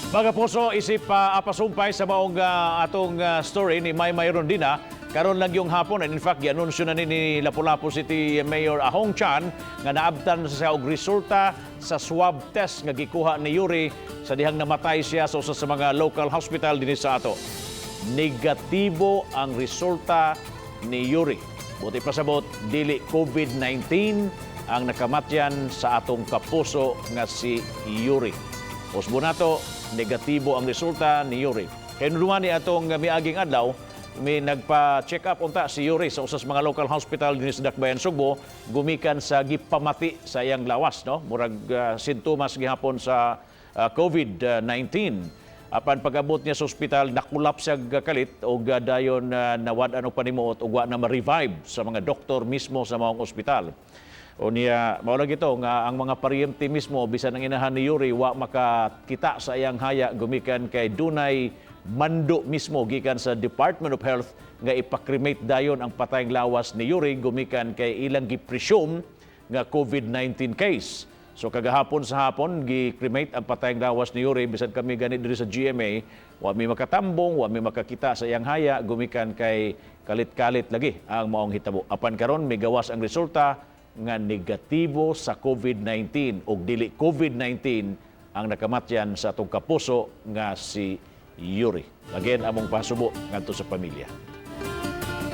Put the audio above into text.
Mga puso, isip apasumpay sa maong atong story ni Maymay Rondina, karon lang yung hapon, and in fact, gianunsyo na ni Lapu-Lapu City Mayor Ahong Chan nga naabtan sa og resulta sa swab test nga gikuha ni Yuri sa dihang namatay siya sa usa sa mga local hospital dinhi sa ato. Negatibo ang resulta ni Yuri. Buot ipasabot, dili COVID-19 ang nakamatyan sa atong kapuso nga si Yuri. Usbo nato, negatibo ang resulta ni Yuri. Kay ni atong miaging adlaw, may nagpa-check up unta si Yuri sa usas mga local hospital dinhi sa Dakbayan Sugbo gumikan sa gipamati sa iyang lawas, no, murag sintomas gihapon sa COVID-19. Apan pag-abot niya sa ospital, nakulap siya kalit og dayon nawad-an og panimuot ug wa na ma-revive sa mga doktor mismo sa maong ospital. O niya, mao lagi to nga ang mga paryente mismo, bisan ang inahan ni Yuri, wa makakita sa iyang haya gumikan kay dunay mando mismo gikan sa Department of Health nga ipa-cremate dayon ang patayng lawas ni Yuri gumikan kay ilang gi-presume nga COVID-19 case. So kagahapon sa hapon gi-cremate ang patayng lawas ni Yuri. Bisan kami gani diri sa GMA, wa mi makatambong, wa mi makakita sa iyang haya gumikan kay kalit-kalit lagi ang maong hitabo. Apan karon migawas ang resulta nga negatibo sa COVID-19 ug dili COVID-19 ang nakamatyan sa atong kapuso nga si Yuri. Again, among pasubo ngadto sa pamilya.